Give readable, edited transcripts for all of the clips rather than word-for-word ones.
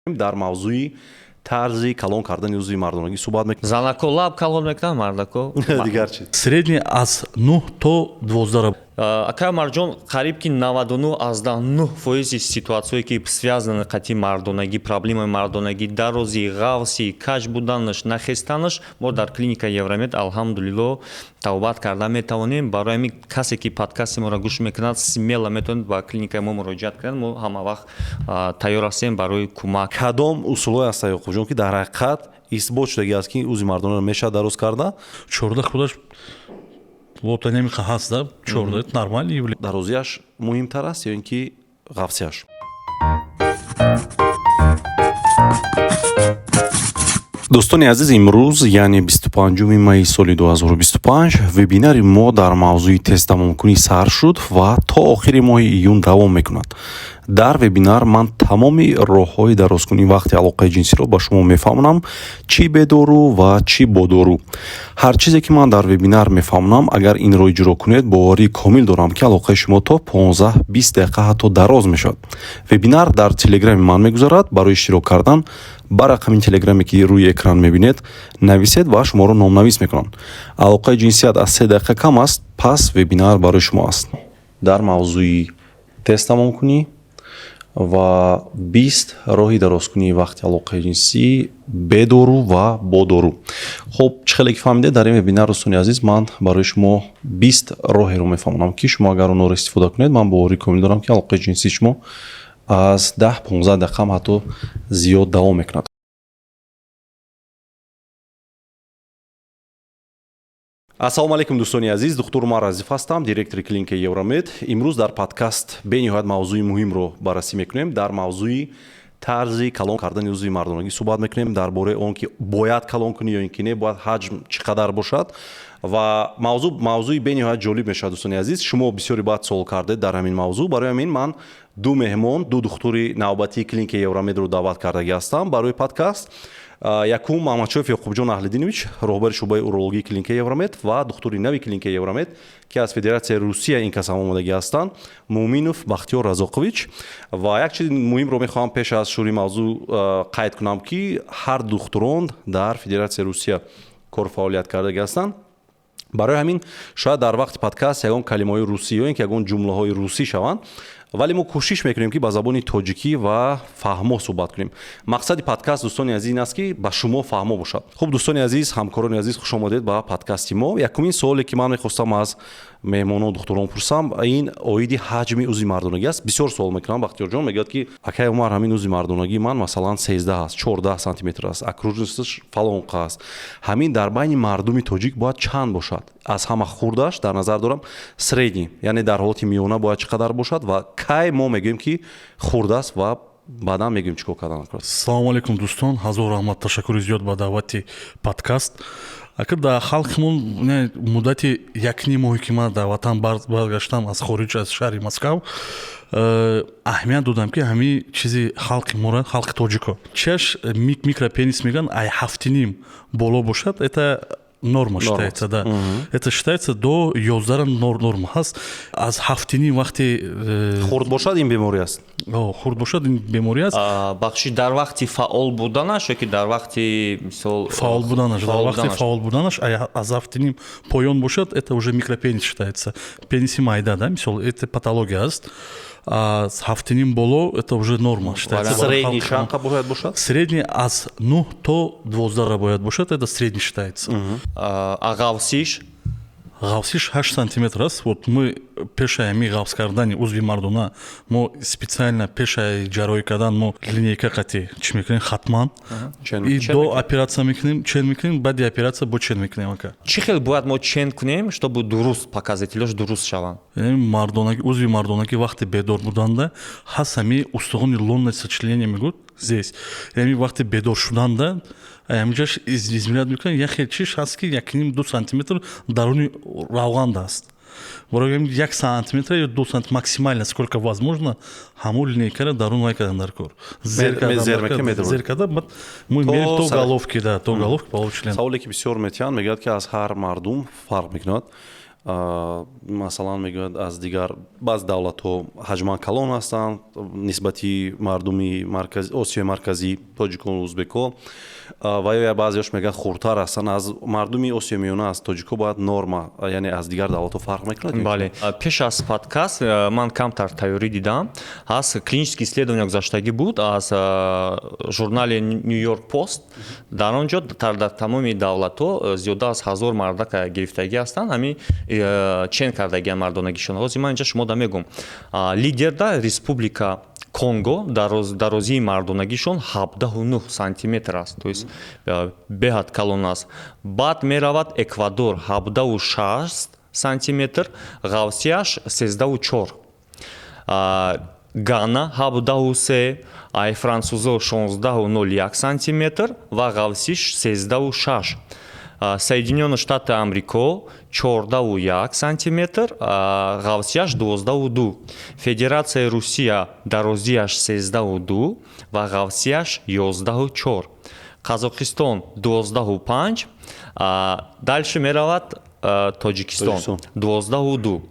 Дар мавзӯи тарзи калон кардани узви мардонагӣ суҳбат мекунем. Занако лаб калон мекунанд, мардако дигар чиз. Средний аз 9 то 12. Акай Марҷон, қариб ки 99,9% ситуатсияе, ки связаны қати мардонагӣ, проблемаи мардонагӣ, дарозӣ, ғавсӣ, каҷ буданаш, нахестанаш, мо дар клиникаи Евромед, алҳамдулилло, тавбат карда метавонем. Барои ҳамин касе, ки подкасти моро гӯш мекунад, смело метавонад ба клиникаи мо муроҷиат кунад. Мо ҳама вақт тайёр ҳастем барои кӯмак. Кадом усулҳое ҳастанд, Ёқубҷон, ки дар ҳақиқат исбот шудагӣ аст, ки узви мардонаро мешавад дароз карда? 14 худаш вот анемиқа ҳаст, да, 14 это нормальный явление. Дарозиаш муҳимтар аст ё ин ки ғафсиаш? Дӯстони азиз, имрӯз, яъне 25 майи соли 2025, вебинари мо дар мавзӯи тезтамомкунӣ сар шуд ва то охири моҳи июн давом мекунад. Дар вебинар ман тамоми роҳҳои дарозкунии вақти алоқаи ҷинсиро ба шумо мефаҳмонам, чӣ бедору ва чӣ бо дору. Ҳар чизе, ки ман дар вебинар мефаҳмонам, агар инро иҷро кунед, боварии комил дорам, ки алоқаи шумо то 15-20 дақиқа ҳатто дароз мешавад. Вебинар дар телеграми ман мегузарад. Барои иштирок кардан ба рақами телеграме, ки рӯи экран мебинед, нависед ва шуморо номнавис мекунанд. Алоқаи ҷинсият аз 3 дақиқа кам аст, пас вебинар барои шумо аст. Дар мавзӯи тест тамомкунӣ ва 20 роҳи дарозкунии вақти алоқаи ҷинсӣ бедору ва бо дору. Хуб, чӣ хеле ки фаҳмидед, дар ин вебинар, дӯстони азиз, ман барои шумо 20 роҳеро мефаҳмонам, ки шумо агар онҳоро истифода кунед, ман боварии комил дорам, ки алоқаи ҷинсии шумо аз 10-15 дақиқаам ҳатто зиёд давом мекунад. Ассалому алайкум, дӯстони азиз! Духтур Умар Азиф ҳастам, директори клиникаи Евромед. Имрӯз дар подкаст бениҳоят мавзӯи муҳимро баррасӣ мекунем. Дар мавзӯи тарзи калон кардани узви мардонагӣ суҳбат мекунем, дар бораи он ки бояд калон кунӣ ё ин ки не, бояд ҳаҷм чӣ қадар бошад. Ва мавзӯъ мавзӯи бениҳоят ҷолиб мешавад. Дӯстони азиз, шумо бисёре баъд суол кардед дар ҳамин мавзӯъ. Барои ҳамин ман ду меҳмон, ду духтури навбатии клиникаи Евромедро даъват кардагӣ ҳастам барои подкаст. Якум, Маҳмадшоев Ёқубҷон Аҳлидинович, роҳбари шӯъбаи урологии клиникаи Евромед, ва духтури нави клиникаи Евромед, ки аз Федератсияи Русия ин кас ҳам омодагӣ ҳастанд, Муъминов Бахтиёр Разоқович. Ва як чизи муҳимро мехоҳам пеш аз шурӯи мавзӯъ қайд кунам, ки ҳар духтурон дар Федератсияи Русия кор фаъолият кардагӣ ҳастанд. Барои ҳамин шояд дар вақти подкаст ягон калимаҳои русӣ ё ин ки ягон ҷумлаҳои русӣ шаванд, вале мо кӯшиш мекунем, ки ба забони тоҷикӣ ва фаҳмо суҳбат кунем. Мақсади подкаст, дӯстони азиз, ин аст, ки ба шумо фаҳмо бошад. Хуб, дӯстони азиз, ҳамкорони азиз, хуш омадед ба подкасти мо. Якумин суоле, ки ман мехостам аз меҳмонон, духтурон пурсам, ин оиди ҳаҷми узви мардонагӣ аст. Бисёр суол мекунам, Бахтиёрҷон. Мегӯяд, ки акай Умар, ҳамин узви мардонагии ман, масалан, 13 аст, 14 сантиметр аст, окружность аш фалонқа аст. Ҳамин дар байни мардуми тоҷик бояд чанд бошад? Аз ҳама хурдаш дар назар дорам, средний, яъне дар ҳолати миёна бояд чӣ қадар бошад ва кай мо мегӯем, ки хурд аст, ва баъдан мегӯем чӣ кор кардан? Салому алейкум, дӯстон! Ҳазор раҳмат, ташаккури зиёд ба даъвати подкаст. Ака, дар халқимон муддати якним моҳе, ки ман дар ватан баргаштам аз хориҷ, аз шаҳри Москав, аҳамият додам, ки ҳамин чизи халқи мора, халқи тоҷико чиаш микропенис мегӯянд, ай 7,5 боло бошад, это норма считается, да, это считается до 11 норма ҳаст. Аз 7,5 вақти хурд бошад, ин беморӣ аст? Хурд бошад, ин беморӣ аст. Бахши, дар вақти фаъол буданаш ё ки дар вақти, мисол? Фаъол буданаш. Дар вақти фаъол буданаш аз 7,5 поён бошад, это уже микропенис считается, пениси майда, да, мисол, это патология аст. Аз 7,5 боло это уже норма считается. Средний чанд бояд бошад? Средний аз 9 то 12 бояд бошад, это средний считается. А ғавсиш? Ғавсиш 8 сантиметр аст. Вот мы пешаи ҳами ғавс кардани узви мардона, мо специально пешаи ҷарроҳӣ кардан мо линейка қати чӣ мекунем, хатман и до оператсия мекунем, чен мекунем, баъди оператсия бо чен мекунем, ака. Чӣ хел бояд мо чен кунем, чтобы дуруст, показатель ош дуруст шаванд? Мардонаги, узви мардонагӣ вақте бедор буданда ҳаст, ҳами устухони лонное сочленение мегӯд здесь, яъне вақте бедор шуданда ҳаминҷаш измерять мекунад. Як хел чиш ҳаст, ки 1,5-2 сантиметр даруни равғанда аст. Барои 1 сантиметр ё 2 сантиметр максимально, сколько возможно, ҳамун линейкара дарун вай кардан дар кор, зер карда, баъд мы мерим то головки, да, то головки полового члена. Саволе, ки бисёр метиҳанд, мегӯяд, ки аз ҳар мардум фарқ мекунад. Масалан, мегӯяд, аз дигар баъзе давлатҳо ҳаҷман калон ҳастанд нисбати мардуми Осиёи Марказӣ, тоҷикону узбекҳо, ва ё баъзеош мегӯяд, хурдтар ҳастанд аз мардуми Осиёи Миёна, аз тоҷикҳо. Бояд норма, яъне аз дигар давлатҳо фарқ мекунад? Бале, пеш аз подкаст ман камтар тайёрӣ дидам. Ҳаст клинический исследование, гузаштагӣ буд аз журнали Нью Йорк Пост. Дар он ҷо дар тамоми давлатҳо зиёда аз 1000 мардака гирифтагӣ ҳастанд, ҳамин чен кардагиан мардонагишон. Ҳозир ман инҷа шумо да мегӯм: лидерда Республика Конго, дарозии мардонагишон 17,9 сантиметр аст, то есть беҳад калон аст. Баъд меравад Эквадор, 17,6 сантиметр, ғавсияш 13,4. Гана 17,3, ай французо 16,01 сантиметр ва ғавсиш 13,6. Соединённые Штаты Амрико 14,1 сантиметр, ғавсияш 12,2. Федератсияи Русия дарозияш 13,2 ва ғавсияш 11,4. Қазоқистон 12,5. Дальше меравад Тоҷикистон 12,2,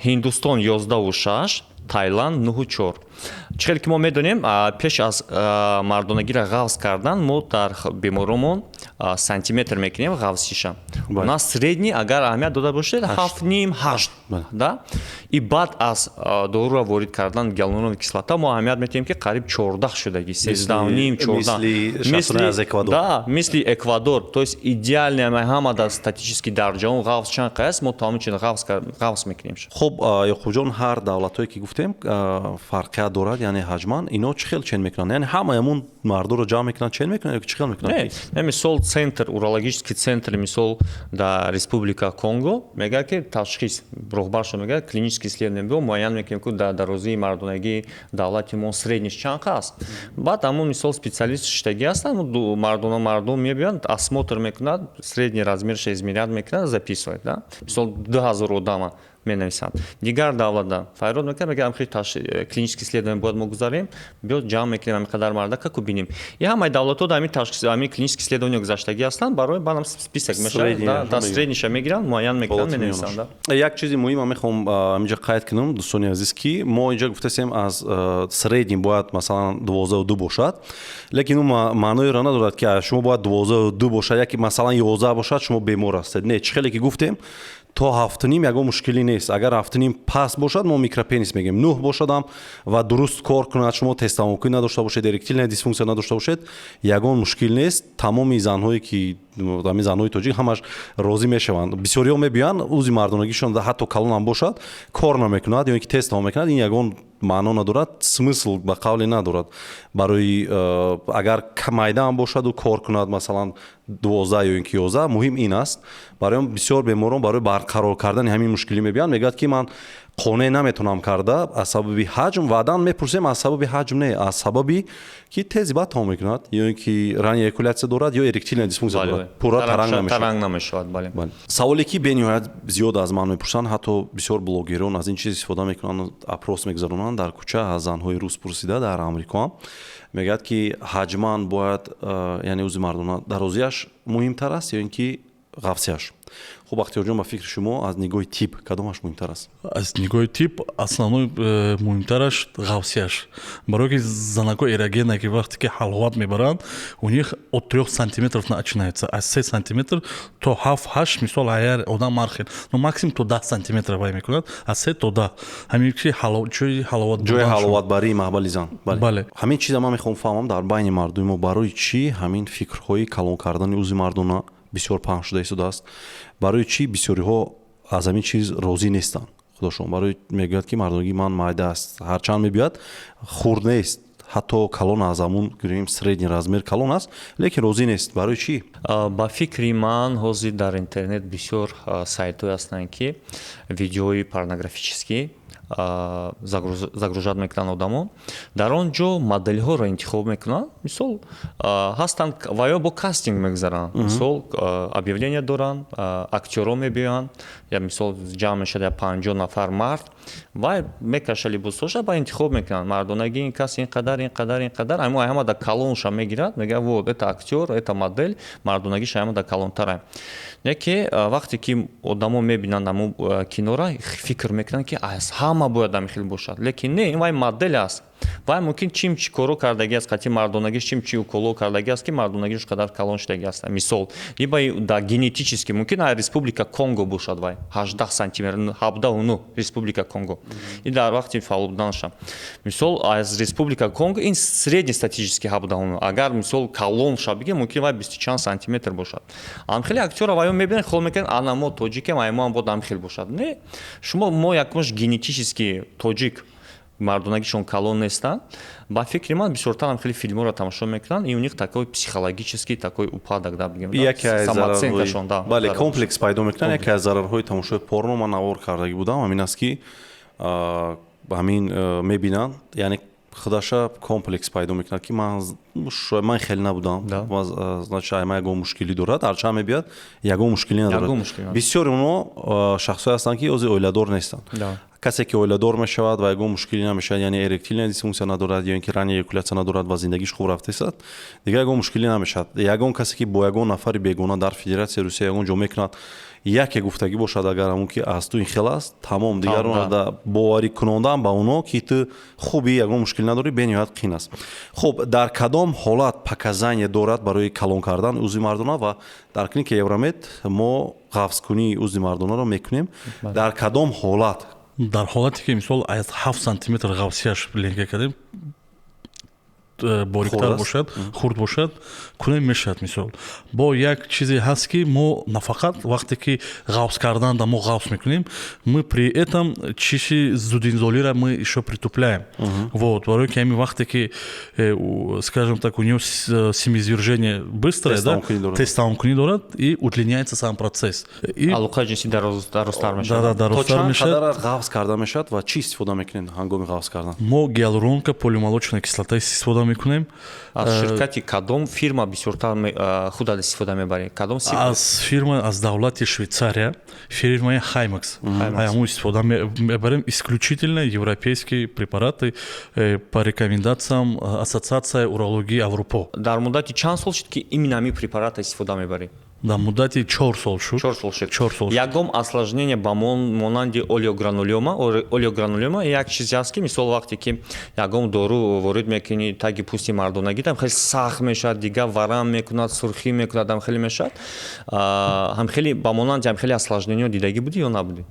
Ҳиндустон 11,6, Тайланд 9,4. Чӣ хеле ки мо медонем, пеш аз мардонагиро ғавс кардан мо дар беморомон сантиметр мекунем ғавсиша. У нас средний, агар аҳамият дода бошед, 7,5, 8 да. И баъд аз доруро ворид кардан, гиалуроновая кислота, мо аҳамият метиҳем, ки қариб 14 шудаги, 13,5, 14. Да, мисли Эквадор, то есть идеальный. Ҳама дар статически дар ҷаҳон ғавс чанд қай аст, мо тамоми чин ғавс мекунем. Хуб, Ёқубҷон, ҳар давлатҳое ки гуфтем, фарқият дорад, яъне ҳаҷман. Ино чӣ хел чен мекунанд? Яъне ҳамаямун мардуро ҷамъ мекунанд, чен мекунанд ё чӣ хел мекунанд? Не, мисол, центр, урологический центр, мисол, дар Республика Конго мегӯяд, ки ташхис роҳбаршо мегӯяд, клинический исследование биё, муайян мекунем, ки дар дарозии мардонагии давлати мо средний ш чанд аст. Баъд ҳамун, мисол, специалист шиштагӣ ҳастанд, мардона, мардум мебиёнд, осмотр мекунад, средний размер ша измерять мекунад, записывает, да. Мисол, 2000 одама менависанд. Дигар давлатда файрод мекунад, мегӯяд, ҳамхел клинический исследование бояд мо гузарем, биё, ҷамъ мекунем ҳамин қадар мардака, бинем. И ҳамаи давлатҳо дар ҳамин ташхис, ҳамин клинический исследование гузаштагӣ ҳастанд, барои баъдам список мешавад, да, средний ша мегиранд, муайян мекунанд, менависанд. Як чизи муҳима мехоҳам ҳаминҷа қайд кунам, дӯстони азиз, ки мо инҷа гуфтасем, аз средний бояд, масалан, 12,2 бошад, лекин ӯ маъноеро надорад, ки шумо бояд 12,2 бошад, яки масалан 11 бошад, шумо бемор ҳастед. Не, чӣ хеле ки гуфтем, то 7,5 ягон мушкилӣ нест. Агар 7,5 паст бошад, мо микропенис мегӯем. 9 бошадам ва дуруст кор кунад, шумо тезтамокунӣ надошта бошед, эректильная дисфункция надошта бошед, ягон мушкил нест. Тамоми занҳое ки, ҳамин занҳои тоҷик, ҳамаш розӣ мешаванд. Бисёриҳо мебиёянд, узви мардонагишон ҳатто калонам бошад, кор намекунад ё ин ки тез тамом мекунад. Ин ягон маъно надорад, смысл, ба қавле, надорад. Барои агар майдаам бошаду кор кунад, масалан, 12 ё ин ки 11, муҳим ин аст. Барои он бисёр беморон барои барқарор кардани ҳамин мушкилӣ мебиёянд, мегӯяд, ки ман қонеъ наметавонам карда аз сабаби ҳаҷм. Баъдан мепурсем: аз сабаби ҳаҷм не, аз сабаби ки тези баъд тамом мекунад, ё ин ки ранняя эякуляция дорад, ё эректильная дисфункция дорад, пурра таранг намешавад. Бале. Саволе, ки бениҳоят зиёд аз ман мепурсанд, ҳатто бисёр блогерон аз ин чиз истифода мекунанд, опрос мегузаронанд дар кӯча, аз занҳои рус пурсида, дар Амрикоам мегӯяд, ки ҳаҷман бояд, яъне узви мардона дарозиаш муҳимтар аст ё ин ки ғафсияш? Хуб, Бахтиёрҷон, ба фикри шумо, аз нигоҳи тиб кадомаш муҳимтар аст? Аз нигоҳи тиб основной муҳимтараш ғафсияш, барое ки занако эрогена, ки вақте ки ҳаловат мебаранд, у них от 3 сантиметров начинается, аз 3 сантиметр то 7, 8, мисол, ҳар одам мархел, но максимум то 10 сантиметр вай мекунад, аз 3 то 10, ҳамин ки ҷои ҳаловат. Ҷои ҳаловатбарии маҳбали зан. Бале. Ҳамин чиза ман мехоҳам фаҳмам: дар байни мардуми мо барои чӣ ҳамин фикрҳои калон кардани узви мардона бисёр паҳн шуда истодааст? Барои чӣ бисёриҳо аз ҳамин чиз розӣ нестанд худошон? Барои мегӯяд, ки мардонагии ман майда аст, ҳарчанд мебиёяд, хурд нест, ҳатто калон аз ҳамун, гӯем, средний размер калон аст, лекин розӣ нест. Барои чӣ? Ба фикри ман, ҳозир дар интернет бисёр сайтҳое ҳастанд, ки видеои порнографический. Загружать мекунанд одамо, дар он ҷо моделҳоро интихоб мекунанд. Мисол, ҳастанд ва ё бо кастинг мегузаранд. Мисол, объявление доранд, актёрҳо мебиёянд, я мисол, ҷамъ мешавад я 50 нафар мард, вай мекаша либосҳоша, ба интихоб мекунанд мардонагии ин кас ин қадар, ин қадар, ин қадар. Ама ҳамада калонша мегирад, мегӯяд: «Вот это актёр, это модель, мардонагиша ҳамада калонтара». Яке вақте ки одамо мебинанд ҳамун кинора, фикр мекунанд, ки аз ҳама бояд ҳамин хел бошад. Лекин не, ин вай модель аст. Вай мумкин чим чи коро кардагӣ аст, қатъи мардонагиш чим чи уколо кардагӣ аст, ки мардонагиш қадар калон шудагӣ аст. Мисол, либо да генетически мумкин ай Республика Конго бошад, вай 18 сантиметр, 17,9, Республика Конго. И дар вақти фаъол буданаша, мисол, аз Республика Конго ин среднестатистически 17,9. Агар, мисол, калон ша бигем, мумкин вай бисту чанд сантиметр бошад. Ам хеле актёра ваё мебинанд, хол мекунанд: «Ана, мо тоҷикем, ай мо ҳам бояд ам хел бошад». Не, шумо, мо якмаш генетически тоҷик мардонагишон калон нестанд. Ба фикри ман, бисёртар ҳам хеле филмҳоро тамошо мекунанд, и у них такой психологический такой упадок, да, бигем, самооценкашон, да. Бале, комплекс пайдо мекунанд. Яке аз зарарҳои тамошои порно, ман навор кардагӣ будам, ҳамин аст, ки ҳамин мебинанд, яъне худаша комплекс пайдо мекунад, ки ман хеле набудам, значит, ама ягон мушкилӣ дорад. Ҳарчанд мебиёд, ягон мушкилӣ надорад. Бисёри онҳо шахсое ҳастанд, ки ози оиладор нестанд. Касе ки оиладор мешавад ва ягон мушкилӣ намешавад, яъне эректильная дисфункция надорад ё ин ки ранняя эякуляция надорад ва зиндагиш хуб рафтаистад, дигар ягон мушкилӣ намешавад. Ягон касе ки бо ягон нафари бегона дар Федератсияи Русия ягон ҷо мекунад, яке гуфтагӣ бошад, агар ҳамон ки аз ту ин хел аст, тамом, дигар боварӣ кунондан ба оно, ки ту хубӣ, ягон мушкил надорӣ, бениҳоят қин аст. Хуб, дар кадом ҳолат показания дорад барои калон кардан узви мардона? Ва дар клиникаи Евромед мо ғафзкунии узви мардонаро мекунем. Дар кадом ҳолат? Дар ҳолате ки, мисол, аз 7 сантиметр ғафсияш ленка кардем, бориктар бошад, хурд бошад, кунем, мешавад. Мисол, бо як чизе ҳаст, ки мо нафақат вақте ки ғафз карданда мо ғафз мекунем, мы при этом чиши зудинзолира мы ещё притупляем. Вот барои ки ҳамин вақте ки, скажем так, у него семяизвержение быстрое, да, тез тамомкунӣ дорад и удлиняется сам процесс. Алоқаи ҷинсӣ дарозтар мешавад. Дарозтар мешавад. Ғафз карда мешавад ва чӣ истифода мекунед ҳангоми ғафз кардан? Мо гиалуронка, полимолочная кислота истифода мекунем. Аз ширкати кадом фирма бисёртар худат истифода мебарӣ? Кадом? Аз фирма аз давлати Швейтсария, фирмаи Хаймакс, ҳамун истифода мебарем. Исключительно европейские препараты по рекомендациям Ассоциация урологии Аврупо. Дар муддати чанд сол шуд, ки именно ҳамин препарата истифода мебарӣ? Дар муддати 4 сол шуд. 4 сол шуд. 4 сол. Ягон осложнение ба монанди олеогранулема? Олеогранулема як чизе аст, ки, мисол, вақте ки ягон дору ворид мекунӣ таги пӯсти мардонагӣ, там хеле сахт мешавад, дигар варам мекунад, сурхӣ мекунад, ам хеле мешавад. Ҳам хеле ба монанди ҳам хеле осложнениё дидагӣ будӣ ё набудӣ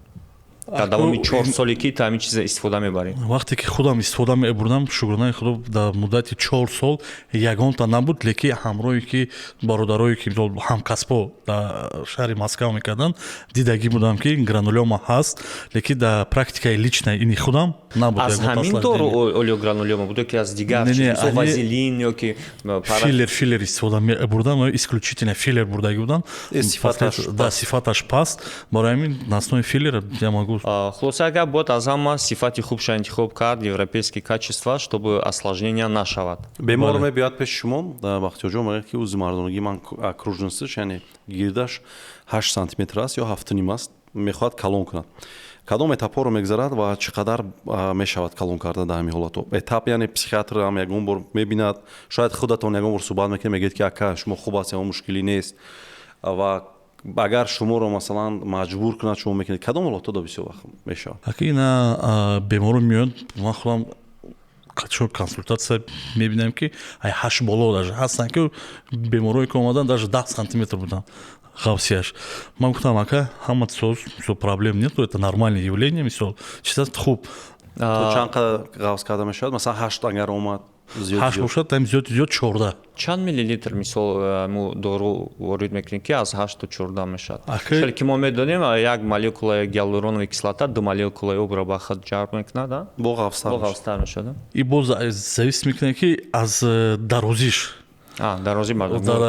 дар давоми 4 соле, ки ту ҳамин чиза истифода мебарӣ? Вақте ки худам истифода мебурдам, шукронаи Худо, дар муддати 4 сол ягонта набуд. Лекин ҳамроҳе ки бародарое ки, мисол, ҳамкасбо дар шаҳри Москва мекарданд, дидагӣ будам, ки гранулема ҳаст, лекин дар практикаи личная ини худам набуд. Аз ҳамин дору олеогранулема буд ё ки аз дигар, мисол, вазелин ё ки? Филлер истифода мебурдам, исключительно филлер бурдагӣ будам. Да, сифаташ паст. Барои ҳамин на основе филлера я могу. Хулоса, агар бояд аз ҳама сифати хубша интихоб кард, европейский качества, чтобы осложнения нашавад. Бемор мебиёяд пеши шумо, Бахтиёрҷон, мегӯяд, ки узви мардонагии ман окружностиш, яъне гирдаш, 8 сантиметр аст ё 7,5 аст, мехоҳад калон кунад. Кадом этапҳоро мегзарад ва чӣ қадар мешавад калон карда дар ҳамин ҳолатҳо? Этап, яъне психиатр ҳам ягон бор мебинад, шояд худатон ягон бор суҳбат мекунед, мегӯед, ки ака, шумо хуб аст, ягон мушкилӣ нест. Ва агар шуморо, масалан, маҷбур кунад, шумо мекунед? Кадом ҳолатҳо да бисёр вақт мешавад? Ака, ина беморон меояд, ман худам чо консултатсия мебинам, ки ай 8 боло даже ҳастанд, ки беморое ки омадан, даже 10 сантиметр буданд ғафсияш. Ман гуфтам: «Ака, ҳама соз, проблем нету, это нормальное явление», мисол, чиз хуб. То чанд қадар ғафз карда мешавад? Масалан, 8 агар омад? 8 бошад, там зиёд зиёд 14. Чанд миллилитр, мисол, мо дору ворид мекунем, ки аз 8 то 14 мешавад? Хеле ки мо медонем, як молекулаи гиалуроновая кислота ду молекулаи обро ба худ ҷалб мекунад. Бо ғафзтар. Бо ғафзтар мешавад. И боз зависит мекунад, ки аз дарозиш. Дарозии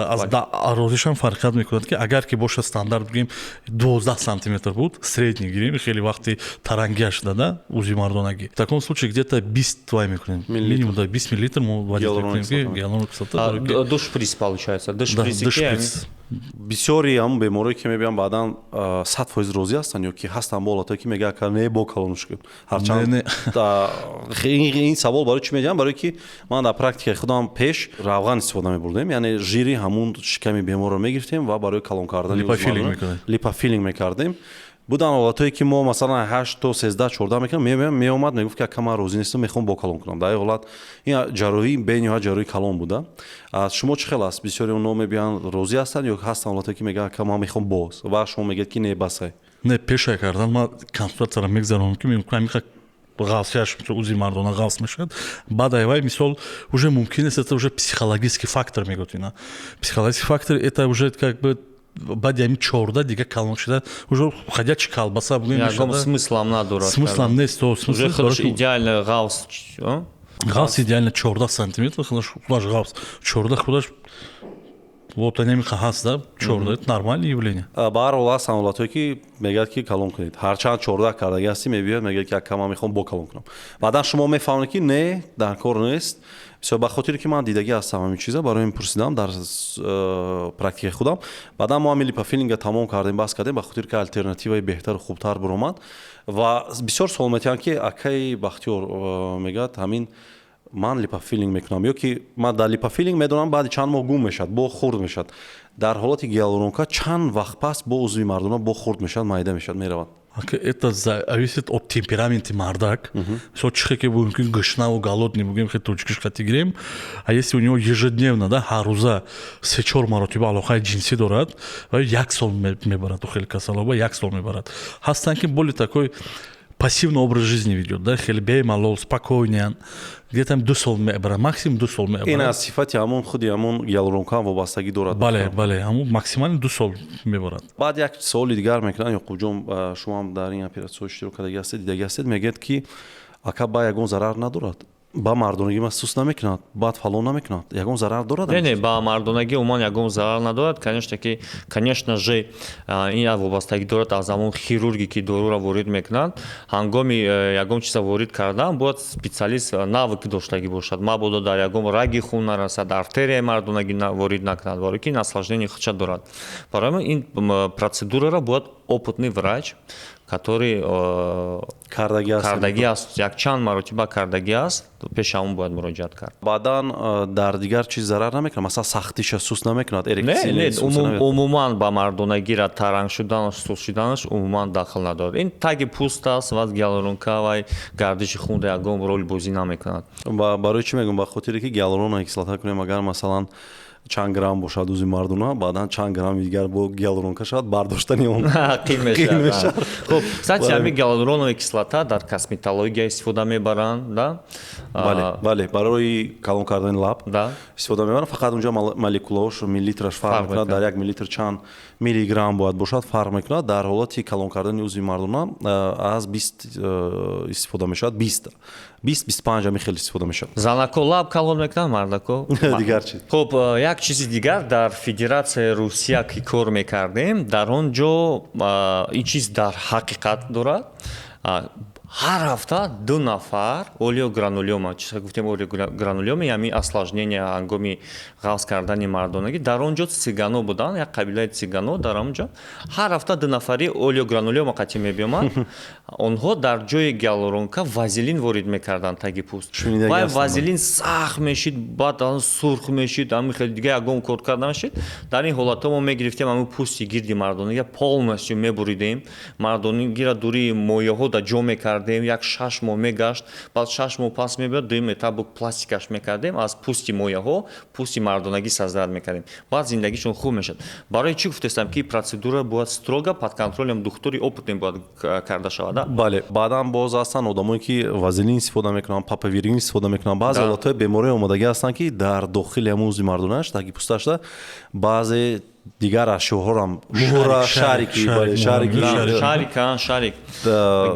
аз дарозишам фарқият мекунад, ки агар ки бошад, стандарт бигӯем, 12 сантиметр буд, средний гирем, хеле вақти тарангиаш дада узви мардонагӣ, в таком случае где-то 20 вай мекунем, минимум да 20 миллилитр мо вводить мекунем гиалуроновая кислота. Ду шприц получается, ду шприц. Бисёри ҳамн беморое, ки мебиён, баъдан 100% розӣ ҳастанд ё ки ҳастанд бо ҳолатое, ки мегӯяд, ака, не, бо калонш кун? Ҳарчанд ин савол барои чӣ медиҳам? Барое ки ман дар практикаи худам пеш равған истифода мебурдем, яъне жири ҳамун шиками беморро мегирифтем ва барои калон кардани липофилинг мекардем. Будан ҳолатое, ки мо масалан 8 то 13, 14 мекунем, меомад, мегуфт, ки ака, ман розӣ нестам, мехоҳам бо калон кунам. Дар ин ҳолат ин ҷарроҳӣ бениҳоят ҷарроҳии калон буда. Аз шумо чӣ хел аст? Бисёри онҳо мебиёянд, розӣ ҳастанд ё ҳастанд ҳолатое, ки мегӯянд, ака, ман мехоҳам боз, ва шумо мегӯед, ки не, басай? Не, пешай кардан ман консультатсияро мегзаронам, ки мемикунам ғафсияш, узви мардона ғафс мешавад. Баъд айвай, мисол, уже мумкин аст, это уже психологический фактор мегӯяд. Ина психологический фактор, это уже как бы баъди ҳамин 14 дига калон шуда, уже ходячий колбаса. Ягон смыслам надорад. Смыслам нест. Уже худаш идеально ғафс. Ғафс идеально 14 сантиметр, худаш ғафс 14, худаш вот анемиха ҳаст да, 14 это нормальное явление. Ба ҳар ҳол ҳастанд ҳолатое, ки мегӯяд, ки калон кунед. Ҳарчанд 14 кардаги ҳастӣ, мебиёяд, мегӯяд, ки ака, ман мехоҳам бо калон кунам. Баъдан шумо мефаҳмед, ки не, дар кор нест. Бисёр ба хотире, ки ман дидагӣ ҳастам ҳамин чиза, барои ин пурсидам. Дар практикаи худам баъдан мо ҳамин липофилинга тамом кардем, бас кардем, ба хотире ки алтернативаи беҳтару хубтар биромад. Ва бисёр суол метиҳанд, ки акаи Бахтиёр, мегӯяд, ҳамин ман липофилинг мекунам ё ки ман дар липофилинг медонам, баъди чанд моҳ гум мешавад, бо хурд мешавад. Дар ҳолати гиалуронка чанд вақт пас бо узви мардона бо хурд мешавад, майда мешавад, меравад? Это зависит от темпераменти мардак. Мисол, чихе ки мумкин гушнаву голодный бугем, хе тоҷикиш хати гирем, а если у него ежедневно да, ҳаррӯза се-чор маротиба алоқаи ҷинсӣ дорад, ва як сол мебарад, хеле касалоба як сол мебарад. Ҳастанд, ки более такой пассивный образ жизни ведет, да, хеле бемалол, спокойный, где-то 2 сол мебарад, максимум 2 сол мебарад. Ин аз сифати ҳамон худи ҳамон гиалуронка ҳам вобастагӣ дорад. Бале, ҳамон максимально 2 сол мебарад. Баъд як суоли дигар мекунанд. Ёқубҷон, шумо ҳам дар ин оператсияҳо иштирок кардаги ҳастед, дидаги ҳастед. Мегӯяд, ки ака, ба ягон зарар надорад? Ба мардонагӣ ма сус намекунад, баъд фалон намекунад, ягон зарар дорад? Не, ба мардонагӣ умуман ягон зарар надорад. Конечно ки, конечно же, ин вобастагӣ дорад аз ҳамон хирурге, ки доруро ворид мекунанд. Ҳангоми ягон чиза ворид кардан бояд специалист навык доштагӣ бошад, мабодо дар ягон раги хун нарасад, артерияи мардонагӣ ворид накунад, барои ки ин осложнение худша дорад. Барои ин процедураро бояд опытный врач, который кардагӣ аст, якчанд маротиба кардагӣ аст, пеши ҳамон бояд муроҷиат кард. Баъдан дар дигар чиз зарар намекунад? Масалан, сахтиша сус намекунад? Не, умуман ба мардонагира таранг шуданаш, сус шуданаш умуман дахл надорад. Ин таги пӯст аст ва гиалуронка вай гардиши хунда ягон рол бозӣ намекунад. Барои чӣ мегӯям? Ба хотире ки гиалуроновая кислота кунем, агар масалан чанд грамм бошад узви мардона, баъдан чанд грамми дигар бо гиалуронка шавад, бардоштани он қин мешавад. Хуб, кстати, ҳамин гиалуроновая кислота дар косметология истифода мебаранд, да? Бале, барои калон кардани лаб истифода мебаранд. Фақат унҷо молекулаош, миллилитраш фарқ мекунад. Дар 1 миллилитр чанд миллиграмм бояд бошад, фарқ мекунад. Дар ҳолати калон кардани узви мардона аз 20 истифода мешавад, 20, 20, 25, ҳамин хел истифода мешавад. Занако лаб калон мекунанд, мардако дигар чиз. Хуб, як чизи дигар: дар Федератсияи Русия ки кор мекардем, дар он ҷо ин чиз дар ҳақиқат дорад. Ҳар ҳафта ду нафар олеогранулема, чиз гуфтем, олеогранулема, яъне осложнение ҳангоми ғафз кардани мардонагӣ. Дар он ҷо цыгано буданд, як қабилаи цыгано. Дар он ҷо ҳар ҳафта ду нафари олеогранулема қатъи мебиомад. Онҳо дар ҷои гиалуронка вазелин ворид мекарданд таги пӯст. Вай вазелин сахт мешид, баъд сурх мешид, ҳамин хел дига ягон кор карда мешид. Дар ин ҳолатҳо мо мегирифтем, ҳамин пӯсти гирди мардонагӣ полностью мебуридем, мардонагиро дури мояҳо да ҷо мекардем, як 6 моҳ мегашт, баъд 6 моҳ пас мебиёд, дуюм этап пластикаш мекардем, аз пӯсти мояҳо пӯсти мардонагӣ создать мекардем, баъд зиндагишон хуб мешад. Барои чӣ гуфтестам, ки процедура бояд строго под контролем духтури опытный бояд карда шавад. Бале, баъдан боз ҳастанд одамое, ки вазелин истифода мекунанд, папаверин истифода мекунанд. Баъзе ҳолатҳои бемории омодагӣ ҳастанд, ки дар дохили ҳамун узви мардонааш, таги пӯсташда баъзе Дигар ашёҳорам, муҳра, шарики, шарики. Шарик, шарик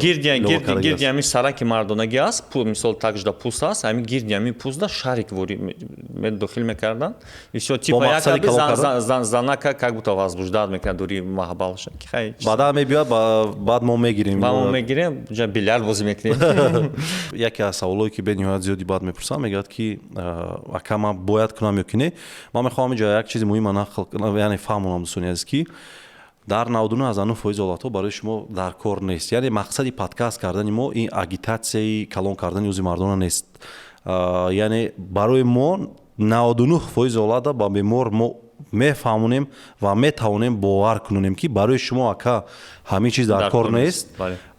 гирди ҳамин сараки мардонагӣ аст. Мисол, такжда пӯст аст, ҳамин гирди ҳамин пӯстда шарик дохил мекарданд и всё, типа занака как будто возбуждать мекунад, дури маҳбалша. Баъдан мебиёд, баъд мо мегирем. Мо мегирем, бильярд бозӣ мекунем. Яке аз саволое, ки бениҳоят зиёди баъд мепурсам, мегӯяд, ки ака, ман бояд кунам ё ки не? Ман мехоҳам инҷо як чизи муҳима нақл, яъне фаҳмонам, дӯстони азиз, ки дар 99% ҳолатҳо барои шумо дар кор нест. Яъне мақсади подкаст кардани мо ин агитатсияи калон кардани узви мардона нест. Яъне барои мо 99% ҳолата ба бемор мо мефаҳмонем ва метавонем бовар кунонем, ки барои шумо, ака, ҳамин чиз дар кор нест.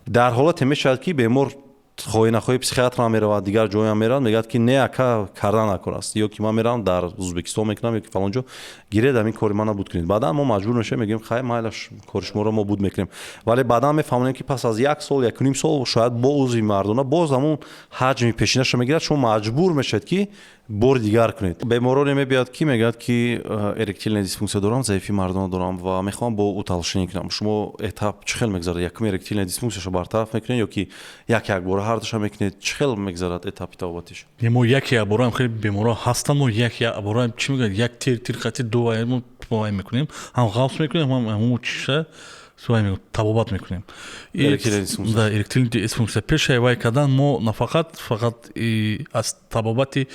Дар ҳолате мешавад, ки бемор хоҳӣ нахоҳӣ психиатрам меравад, дигар ҷоям меравад, мегӯяд, ки не, ака, кардан накор аст, ё ки ман меравам дар Узбекистон мекунам, ё ки фалон ҷо гиред, ҳамин кори мана буд кунед. Баъдан мо маҷбур мешавем, мегӯем: хай, майлаш, кори шуморо мо буд мекунем. Вале баъдан мефаҳмонем, ки пас аз як сол, 1,5 сол шояд бо узви мардона боз ҳамун ҳаҷми пешинаша мегирад, шумо маҷбур мешавед, ки бори дигар кунед. Бемороне мебиёд, ки мегӯяд, ки эректильная дисфунксия дорам, заифи мардона дорам ва мехоҳам бо утолщение кунам. Шумо этап чӣ хел мегузарад? Якум эректильная дисфунксияшо бартараф мекунед ё ки як якбора ҳардуша мекунед? Чӣ хел мегузарад этапи табобатиш? Мо як якбора, хеле беморон ҳастанд, мо як якбора, чӣ мегӯяд, як тир тир қати ду вай мекунем, ҳам ғафс мекунем, ҳам ҳамун чиша табобат мекунем. Эректильная дисфунксия пешаи вай кардан мо нафақат фақат аз табобати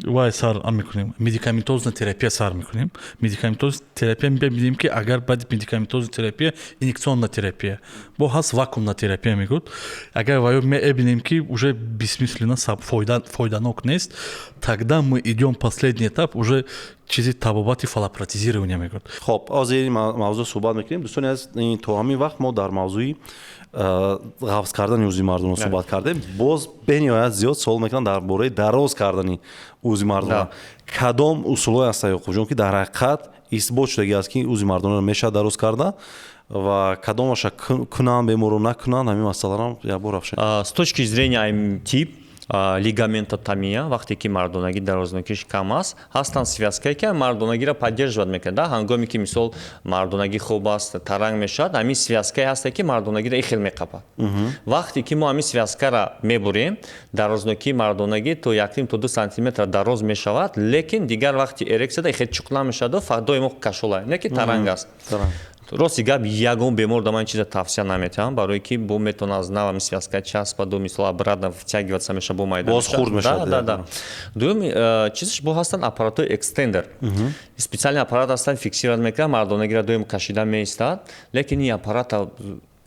вай сар мекунем, медикаментозная терапия сар мекунем. Медикаментозная терапия мебинем, ки агар баъди медикаментозная терапия инъекционная терапия бо ҳаст, вакуумная терапия мегӯд, агар ваё мебинем, ки уже бессмысленно, фоиданок нест, тогда мы идем последний этап, уже чизи табобати фаллопротезирования мегӯд. Хоб, ҳозир ин мавзӯъ суҳбат мекунем, дӯстони азиз. То ҳамин вақт мо дар мавзӯи ғафз кардани узви мардона суҳбат кардем. Боз бениҳоят зиёд суол мекунанд дар бораи дароз кардани узви мардона. Кадом усулҳое ҳастанд, Ёқубҷон, ки дар ҳақиқат исбот шудагӣ аст, ки узви мардонаро мешавад дароз карда, ва кадомаша кунанд беморро, накунанд, ҳамин масъаларо якбор рафшан. С точки зрения тип лигаментотомия, вақте ки мардонагӣ дарознокиш кам аст, ҳастанд связкае, ки мардонагиро поддерживать мекунад. Да, ҳангоме ки, мисол, мардонагӣ хуб аст, таранг мешавад, ҳамин связкае ҳасте, ки мардонагиро ихел меқапад. Вақте ки мо ҳамин связкаро мебурем, дарознокии мардонагӣ то 1,5 то 2 сантиметр дароз мешавад, лекин дигар вақти эрексияда ихел чуқла мешаваду доимо кашола, не ки таранг аст. Рости гап, ягон бемор да ман чиза тавсия наметиҳам, барое ки бо метавона аз нав ҳамин связка часпаду, мисол, обратно втягиваться меша, бо майда. Боз хурд мешавад. Да. Дуюм чизаш, бо ҳастанд аппаратҳои экстендер, специальный аппарат ҳастанд, фиксировать мекунад, мардонагиро доим кашида меистад. Лекин ин аппарата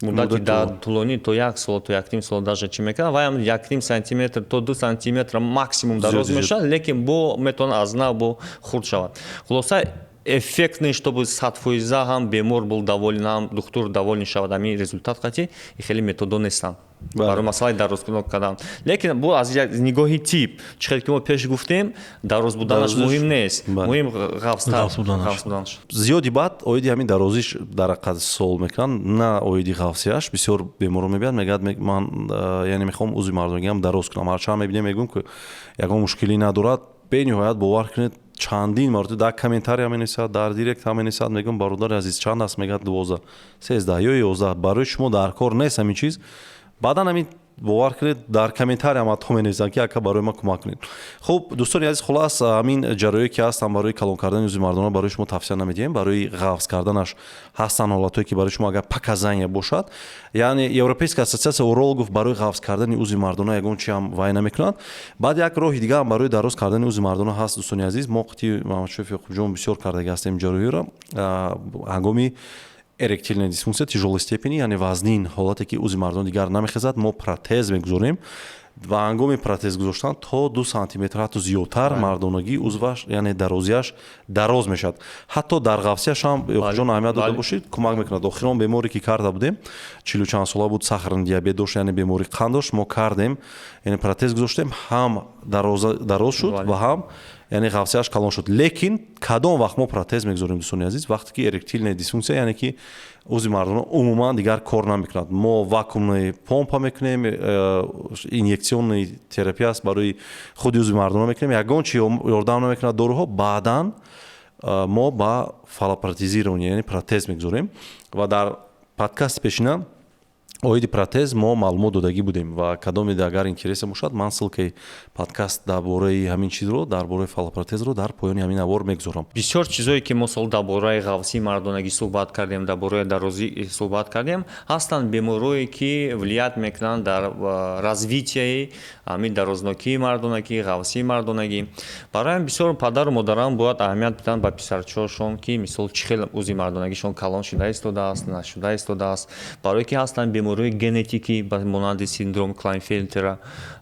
муддати тӯлонӣ, то як сол, то 1,5 сол даже чӣ мекунад, ваям 1,5 сантиметр то 2 сантиметр максимум дароз мешавад, лекин бо метавонад аз нав бо хурд шавад. Хулоса, эффектный, чтобы 100% ҳам бемор был доволен, ҳам духтур доволен шавад, ҳамин результат қати хеле методо нестанд барои масъалаи дарозкунок кардан. Лекин бо аз нигоҳи тип, чӣ хеле ки мо пеш гуфтем, дароз буданаш муҳим нест, муҳим ғафс буданаш. Зиёди баъд оиди ҳамин дарозиш дар ҳақиқат суол мекунанд, на оиди ғафсияш. Бисёр беморо мебиёд, мегӯяд: ман, яъне, мехоҳам узви мардонагиам дароз кунам. Ҳарчанд мебинем, мегӯем, ки ягон мушкилӣ надорад. Бениҳоят, бовар кунед, чандин маротиба дар комментария менависад, дар директ ҳам менависад. Мегӯям: бародари азиз, чанд аст? Мегӯяд: 12, 13 ё 11. Барои шумо дар кор нест ҳамин чиз. Баъдан ҳамин, бовар кунед, дар комментариям ҳатто менависанд, ки ака, барои ман кӯмак кунед. Хуб, дӯстони азиз, хулас, ҳамин ҷарроҳие, ки ҳастанд барои калон кардани узви мардона, барои шумо тавсия намедиҳем. Барои ғафз карданаш ҳастанд ҳолатҳое, ки барои шумо агар показания бошад, яъне Европейская ассоциация урологов барои ғафз кардани узви мардона ягон чи ҳам вай намекунад. Баъд як роҳи дига ҳам барои дароз кардани узви мардона ҳаст, дӯстони азиз. Мо қити Маҳмадшоев Ёқубҷон бисёр кардаги ҳастем ҷарроҳиро. Ҳангоми эректильная дисфункция тяжелой степени, яъне вазнин ҳолате, ки узви мардон дигар намехезад, мо протез мегузорем ва ҳангоми протез гузоштан то 2 сантиметр, ҳатто зиёдтар мардонагии узваш, яъне дарозиаш дароз мешавад. Ҳатто дар ғафсияш ҳам, Ёқубҷон, аҳамият дода бошед, кӯмак мекунад. Охирон беморе, ки карда будем, чилу чанд сола буд, сахарный диабет дошт, яъне бемории қанд дошт. Мо кардем, яъне протез гузоштем, ҳам дароз шуд ва ҳам, яъне, ғафсияш калон шуд. Лекин кадом вақт мо протез мегузорем, дӯстони азиз? Вақте ки эректильная дисфункция, яъне ки узви мардона умуман дигар кор намекунад, мо вакуумный помпа мекунем, инъекционный терапия аст, барои худи узви мардона мекунем, ягон чи ёрдам намекунад, доруҳо баъдан. Мо ба фаллопротезирование, яъне протез мегузорем. Ва дар подкасти пешина оиди протез мо маълумот додагӣ будем ва кадоме агар интересе бошад, ман ссылкаи подкаст дар бораи ҳамин чизро, дар бораи фаллопротезро дар поёни ҳамин навор мегузорам. Бисёр чизое, ки мо сол дар бораи ғафсии мардонагӣ суҳбат кардем, дар бораи дарозӣ суҳбат кардем, ҳастанд беморое, ки влиять мекунанд дар развитияи ҳамин дарознокии мардонагӣ, ғафсии мардонагӣ. Барои ҳамин бисёр падару модарам бояд аҳамият бидиҳанд ба писарчаҳошон, ки мисол чӣ хел узви мардонагишон калон шуда истодааст, нашуда истодааст, барое ки ҳастанд бемориҳои генетикӣ ба монанди синдром Клайнфелтера,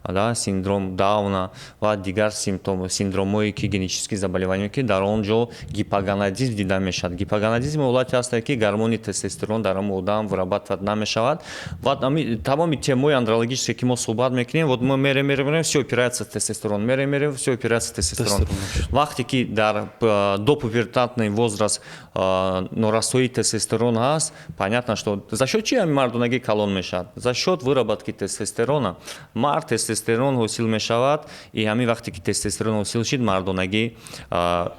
да, синдром Дауна ва дигар симптом, синдромҳое, ки генетические заболевания, ки дар он ҷо гипогонадизм дида мешавад. Гипогонадизм ҳолате ҳаст, ки гормони тестостерон дар он одам вырабатывать намешавад. Ва тамоми темаҳои андрологические, ки мо суҳбат мекунем, вот мо мерем, мерем, мерем, все упирается в тестостерон, мерем, мерем, все упирается в тестостерон. Вақте ки дар допубертатный возраст норасоии тестостерон ҳаст, понятно, что за счет чи ҳами мардонагӣ калон мешавад? За счет выработки тестостерона. Мард тестостерон ҳосил мешавад, и ҳамин вақте ки тестостерон ҳосил шид, мардонагӣ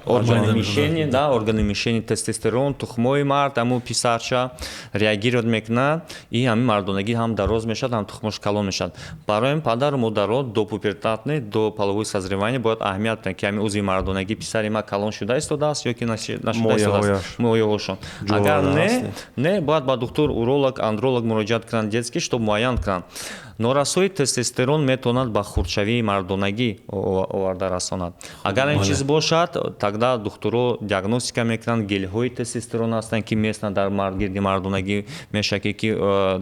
органи мишени, да, органи мишени тестостерон, тухмои мард, ҳамун писарча реагировать мекунад, и ҳамин мардонагӣ ҳам дароз мешавад, ҳам тухмош калон мешавад. Барои ҳамин падару модаро до пубертатный, до половой созревания бояд аҳамият бидиҳанд, ки ҳамин узви мардонагӣ писари ма калон шуда истодааст ё ки нашуда истодааст, мояҳошон. Агар не, бояд ба духтур уролог, андролог муроҷиат кунанд, детский, чтоб муайян кунанд. Норасоии тестостерон метавонад ба хурдшавии мардонагӣ оварда расонад. Агар ин чиз бошад, тогда духтуро диагностика мекунанд. Гелҳои тестостерон ҳастанд, ки местно дар гирди мардонагӣ мешавад, ки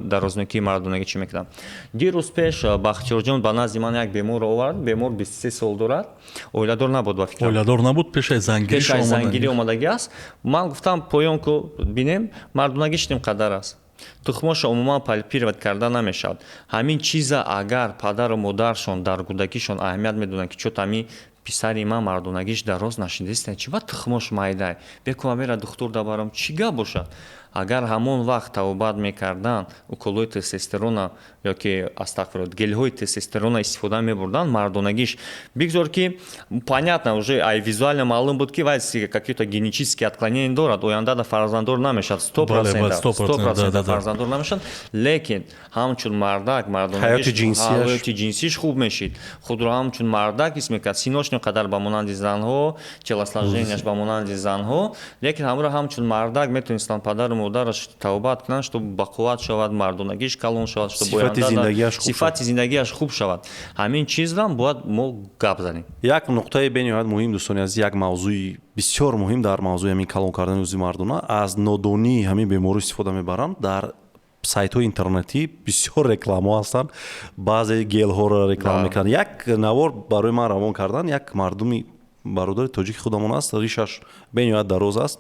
дарознокии мардонагӣ чӣ мекунанд. Дирӯз пеш Бахтиёрҷон ба назди ман як беморро овард. Бемор 23 сол дорад, оиладор набуд, ба фикрам. Оиладор набуд, пешаи зангирӣ омадагӣ аст. Ман гуфтам, поён ку бинем, мардонагиш ним қадар аст, тухмоша умуман пальпировать карда намешавад. Ҳамин чиза агар падару модаршон дар кӯдакишон аҳамият медоданд, ки чё-то ҳамин писари ман мардонагиш дароз нашидиста, чи ба тухмош майдай, бекува мера духтур дабарам, чӣ гап бошад. Агар ҳамон вақт табобат мекарданд, уколҳои тестостерона ёки, астағфирулло, гелҳои тестостерона истифода мебурданд, мардонагиш бигзор ки, понятно, уже ай визуально маълум буд, ки вай какие-то генетические отклонения дорад, оянда да фарзанддор намешавад, 100%, 100% фарзанддор намешавад, лекин ҳамчун мардак мардонагиш, ҳаёти ҷинсиш хуб мешид, худро ҳамчун мардак ҳис мекард. Синош не қадар ба монанди занҳо, телосложенияш ба монанди занҳо, лекин ҳамро ҳамчун мардак метавонистанд падару модараш табобат кунанд, чтоб бақувват шавад, мардонагиш калон шавад, сифати зиндагиаш хуб шавад. Ҳамин чизрам бояд мо гап занем. Як нуқтаи бениҳоят муҳим, дӯстони азиз, як мавзӯи бисёр муҳим дар мавзӯи ҳамин калон кардани узви мардона. Аз нодонии ҳамин беморӣ истифода мебаранд. Дар сайтҳои интернетӣ бисёр рекламаҳо ҳастанд, баъзе гелҳоро реклама мекунанд. Як навор барои ман равон карданд, як мардуми бародари тоҷики худамон аст, ришаш бениҳоят дароз аст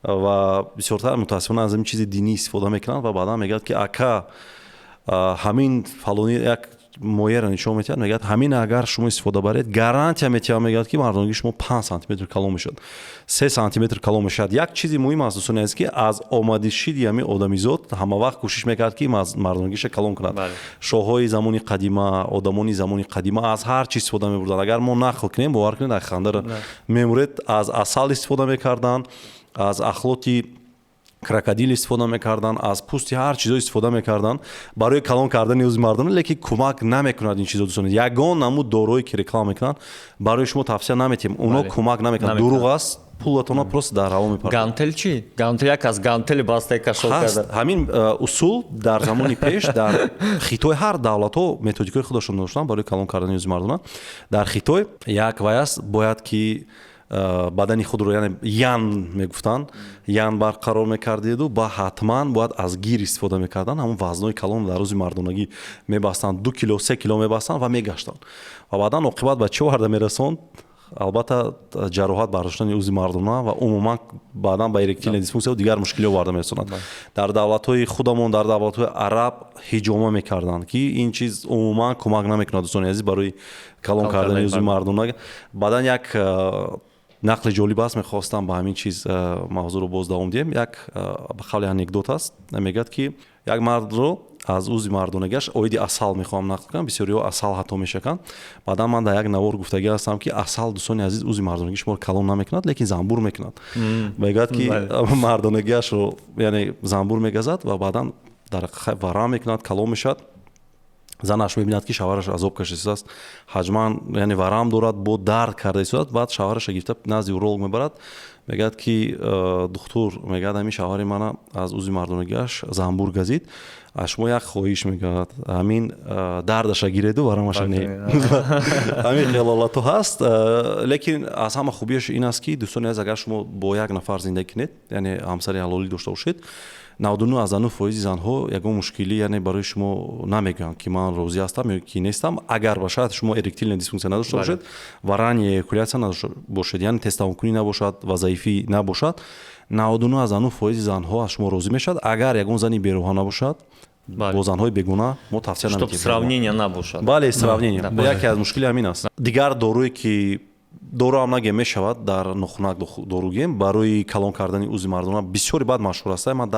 ва бисёртар, мутаассифона, аз ҳамин чизи динӣ истифода мекунанд ва баъдан мегӯяд, ки ака, ҳамин фалони як мояро нишон метиҳад, мегӯяд, ҳамин агар шумо истифода баред, гарантия метиҳам, мегӯяд, ки мардонагии шумо 5 сантиметр калон мешавад, 3 сантиметр калон мешавад. Як чизи муҳим аст, дӯстони азиз, ки аз омадишиди ҳамин одамизод ҳама вақт кӯшиш мекард, ки мардонагиша калон кунад. Шоҳҳои замони қадима, одамони замони қадима аз ҳар чиз истифода мебурданд. Агар мо нақл кунем, бовар кунед, ай хандара мемуред. Аз асал истифода мекарданд, аз ахлоти крокодил истифода мекарданд, аз пӯсти ҳар чизо истифода мекарданд барои калон кардани узви мардона, лекин кӯмак намекунад ин чизо, дӯстон. Ягон намуд дороое, ки реклама мекунанд, барои шумо тавсия наметиҳем, оно кӯмак намекунад, дурӯғ аст, пулатона просто дар ҳаво мепартад. Гантел чӣ? Гантел, як аз гантели бастаи кашол карда. Ҳамин усул дар замони пеш дар Хитой, ҳар давлатҳо методикаи худашон доштанд барои калон кардани узви мардона. Дар Хитой як вай аст, бояд ки бадани худро, яъне ян мегуфтанд, ян барқарор мекардеду ба ҳатман бояд аз гир истифода мекарданд. Ҳамон вазнои калон дар рӯзи мардонагӣ мебастанд, 2 кило, 3 кило мебастанд ва мегаштанд. Ва баъдан оқибат ба чӣ оварда мерасонд? Албатта, ҷароҳат бардоштани узви мардона ва умуман баъдан ба эректильная дисфункция, дигар мушкилиҳо оварда мерасонад. Дар давлатҳои худамон, дар давлатҳои араб ҳиҷома мекарданд, ки ин чиз умуман кӯмак намекунад, дӯстони азиз, барои калон кардани узви мардона. Баъдан як нақли ҷолиб аст, мехостам ба ҳамин чиз мавзӯъро боз давом диҳем. Як ба қавли анекдот аст, мегӯяд, ки як мардро Аз узви мардонагиаш оиди асал мехоҳам нақл кунам. Бисёриҳо асал ҳатто мешаканд. Баъдан ман дар як навор гуфтагӣ ҳастам, ки асал, дӯстони азиз, узви мардонагии шуморо калон намекунад, лекин занбур мекунад. Мегӯяд, ки мардонагиашро, яъне, занбур мегазад ва баъдан дар варам мекунад, калон мешавад. Занаш мебинад, ки шавҳараш азоб кашидааст, ҳаҷман, яъне, варам дорад, бо дард карда истодааст. Баъд шавҳараша гирифта назди уролог мебарад. Мегӯяд, ки духтур, мегӯяд, ҳамин шавҳари мана аз узви мардонагиаш занбур газид, аз шумо як хоҳиш, мегӯяд, ҳамин дардаша гиреду варамаша не. Ҳамин хел ҳолатҳо ҳаст. Лекин аз ҳама хубиаш ин аст, ки, дӯстони азиз, агар шумо бо як нафар зиндагӣ кунед, яъне ҳамсари ҳалолӣ дошта бошед, 99,9% занҳо ягон мушкилӣ, яъне, барои шумо намегӯянд, ки ман розӣ ҳастам ё ки нестам. Агар ба шарти шумо эректильная дисфункция надошта бошед ва ранняя эякуляция надошта бошед, яъне тезтавонкунӣ набошад ва заифӣ набошад, 99,9% занҳо аз шумо розӣ мешавад, агар ягон зани бероҳа набошад. Бо занҳои бегуна мо тавсия намедиҳем. Сравнение набошад. Бале, сравнение яке аз мушкили ҳамин аст. Дигар доруе, ки дору ҳам нагем мешавад, дар нохунак дору гем, барои калон кардани узви мардона бисёре бад машҳур аст. Ман